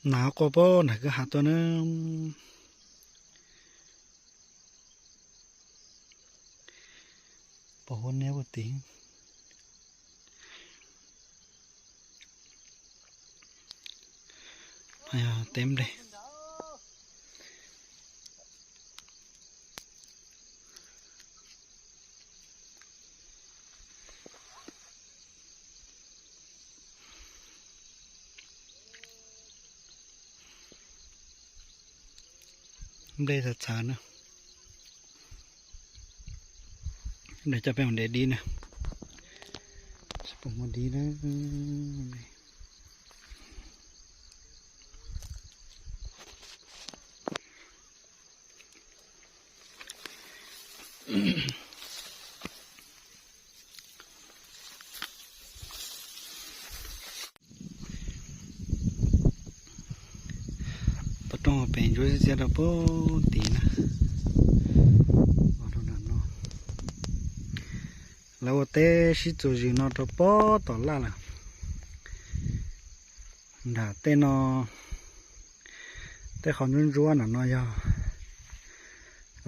Nas quaj pab nram kwj ha tuaj na. Pom huab neb puag tid. Teb nplej. Nplej txhav txhav na. Nplej coj peb mus de dib na. Tsis pom muaj dib na. Toj roob pem ntsuab xiab xiab rau puag tid na. Lawv ua teb sib txuas zws no rau puag tom laj lawm. Nram tej no, tej qhov ntsuab ntsuab nram no yog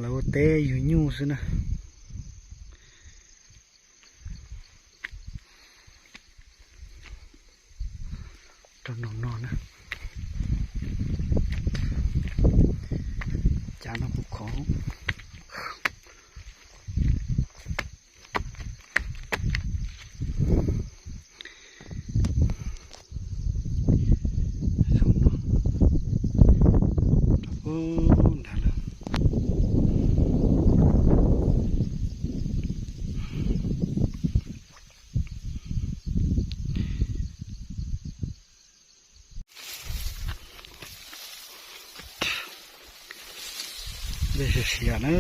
lawv ua teb yug nyuj xwb na. Rau nram no na. Cav no kuv khov. Zoo no. Rau puag nrad lawm. Dej siav siav na.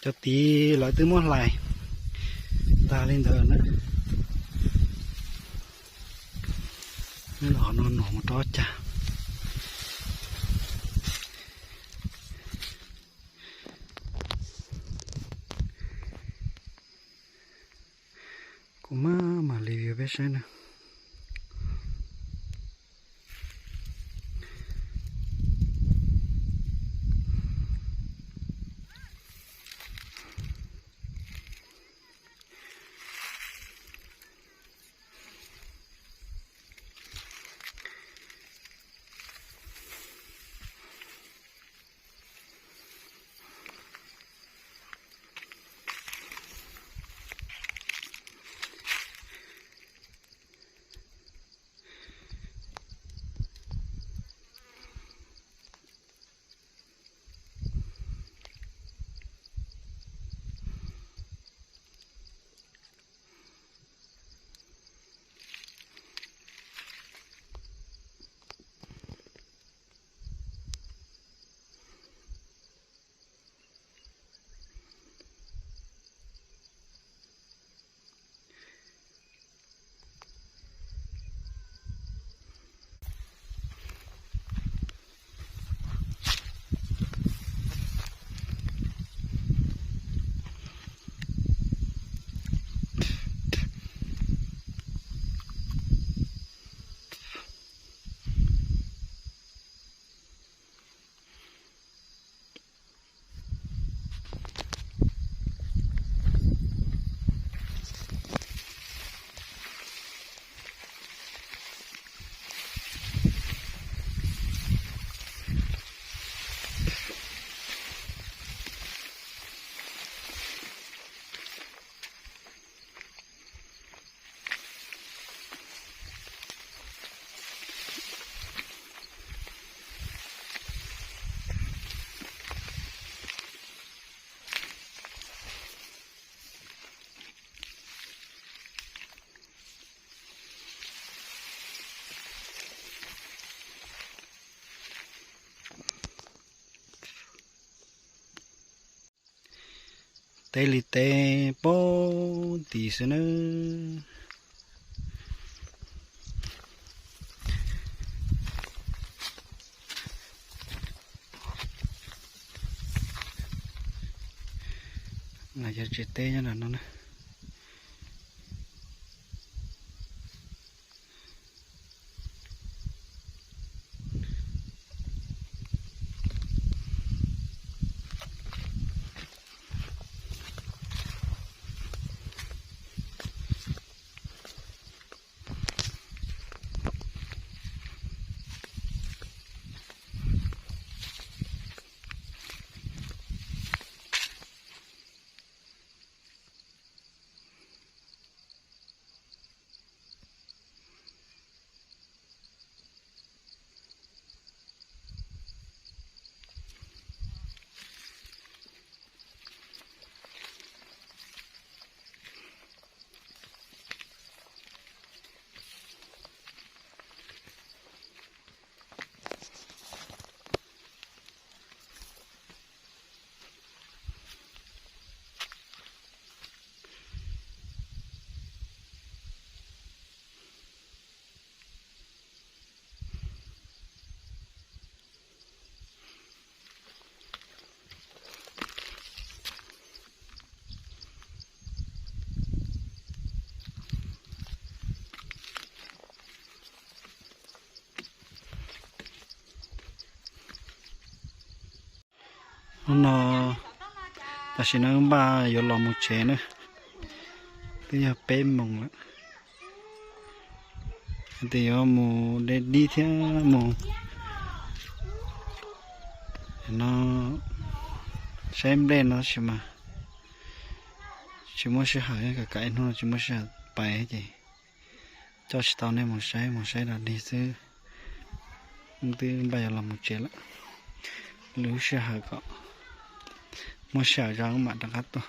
Cov tid lawv twb muab hlais tag li ntawd na. Nyob los no no mus rau cag. Kuv mam mam li view peb saib na. Teb li teb pab tim xwb nawb. Yog tsev teb nyob no na. Hnub no tam sim no npaj yuav los mus tsev na, twb yog peb moos lawm. Hais tias yuav mus de dib thiab mus no saib nplej no tab sis mas tsis muaj sij hawm, kam kam ib hnub no tsis muaj sij hawm pais ces coj tsis tau nej mus saib, mus saib dog dig xwb. Twb npaj yuav los mus tsev lawm, lwm lub sij hawm kom muaj sij hawm zoo mam rov qab tuaj.